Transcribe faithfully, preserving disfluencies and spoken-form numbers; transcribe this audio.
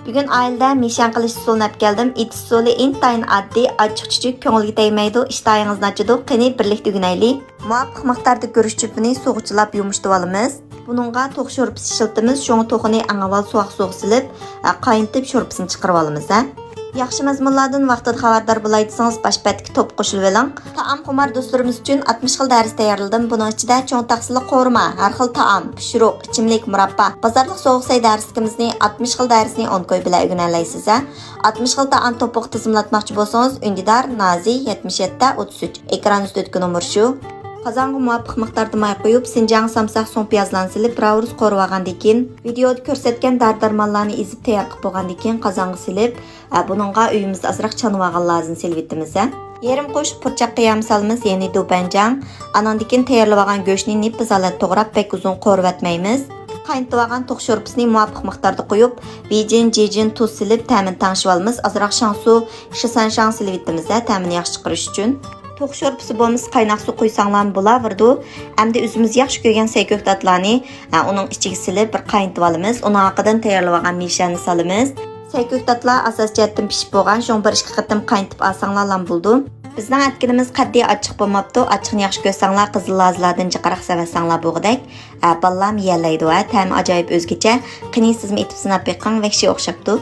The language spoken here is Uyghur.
بۈگۈن ئائىلىدە مىشەن قىلىش ئۇسۇلىنى ئەپ كەلدىم. ئېتىش ئۇسۇلى ئىنتايىن ئاددىي، ئاچچىق چۈچۈك، كۆڭۈلگە تەگمەيدۇ، ئىشتىھاڭىزنى ئاچىدۇ. قېنى، بىرلىكتە ئۆگىنەيلى. مۇۋاپىق مىقداردا گۈرۈچ چۆپىنى سۇغا چىلاپ يۇمشىتىۋالىمىز. بۇنىڭغا توخۇ شورپىسى ئىشلىتىمىز. شۇڭا توخۇنى ئەڭ ئاۋۋال سوغۇق سۇغا سېلىپ، قاينىتىپ شورپىسىنى چىقىرىۋالىمىز. ياخشى مەزمۇنلاردىن ۋاقتىدا خەۋەردار بولاي دېسىڭىز، باش بەتتىكى توپقا قوشۇلۇۋېلىڭ. تائام خۇمار دوستلىرىمىز ئۈچۈن ئاتمىش خىل دەرس تەييارلىدىم. بۇنىڭ ئىچىدە چوڭ تەخسىلىك قورۇما، ھەر خىل تائام، پىشۇرۇق، ئىچىملىك، مۇراببا، بازارلىق سوغۇق سەي دەرسلىكىمىزنى، ئاتمىش خىل دەرسنى ئون كوي بىلەن ئۆگىنەلەيسىز. ئاتمىش خىل تائام توپىغا تىزىملاتماقچى بولسىڭىز، ئۈندىدار نازى يەتمىش يەتتە ئوتتۇز ئۈچ، ئېكران ئۈستىدىكى نومۇر شۇ. قازانغا مۇۋاپىق مىقداردا ماي قۇيۇپ، سىنجاڭ سامساق سوڭ پىيازلارنى سېلىپ، بىراۋ ئۇرۇس قورۇۋالغاندىن كېيىن، ۋىدېيودا كۆرسەتكەن دارى دەرمانلارنى ئېزىپ تەييار قىلىپ بولغاندىن كېيىن، قازانغا سېلىپ، ھە، بۇنىڭغا ئۆيىمىزدە ئازراق چانىۋالغان لازىنى سېلىۋېتىمىز، ھە. يېرىم قوشۇق پۇرچاق قىيامى سالىمىز، يەنى دۇپەنجاڭ. ئاناندىن كېيىن تەييارلىۋالغان گۆشنى نىپ-نىزالەت توغراپ، بەك ئۇزۇن قورۇۋەتمەيمىز. قاينىتىۋالغان توخۇ شورپىسىنى مۇۋاپىق مىقداردا قۇيۇپ، بېيجىن، جىجىن، تۇز سېلىپ، تەمىنى تەڭشىۋالىمىز. ئازراق شاڭسۇ، شىسەنشاڭ سېلىۋېتىمىز، ھە، تەمىنى ياخشى چىقىرىش ئۈچۈن. توخۇ شورپىسى بولمىسا، قايناق سۇ قۇيساڭلارمۇ بولۇۋېرىدۇ. ئەمدى ئۆزىمىز ياخشى كۆرگەن سەي كۆكتاتلارنى، ھە، ئۇنىڭ ئىچىگە سېلىپ، بىر قاينىتىۋالىمىز. ئۇنىڭ ئارقىدىن تەييارلىۋالغان مىشەنى سالىمىز. سەي كۆكتاتلار ئاساسىي جەھەتتىن پىشىپ بولغان، شۇڭا بىر ئىككى قېتىم قاينىتىپ ئالساڭلارلا بولىدۇ. بىزنىڭ ئەتكىنىمىز قەتئىي ئاچچىق بولماپتۇ. ئاچچىقنى ياخشى كۆرسەڭلار، قىزىل لازىلاردىن جىقراق سېلىۋەتسەڭلار بولغۇدەك. ئە، بالىلارمۇ يېيەلەيدۇ، ھە، تەمى ئاجايىپ ئۆزگىچە. قېنى، سىزمۇ ئېتىپ سىناپ بېقىڭ، ۋەھشىي ئوخشاپتۇ.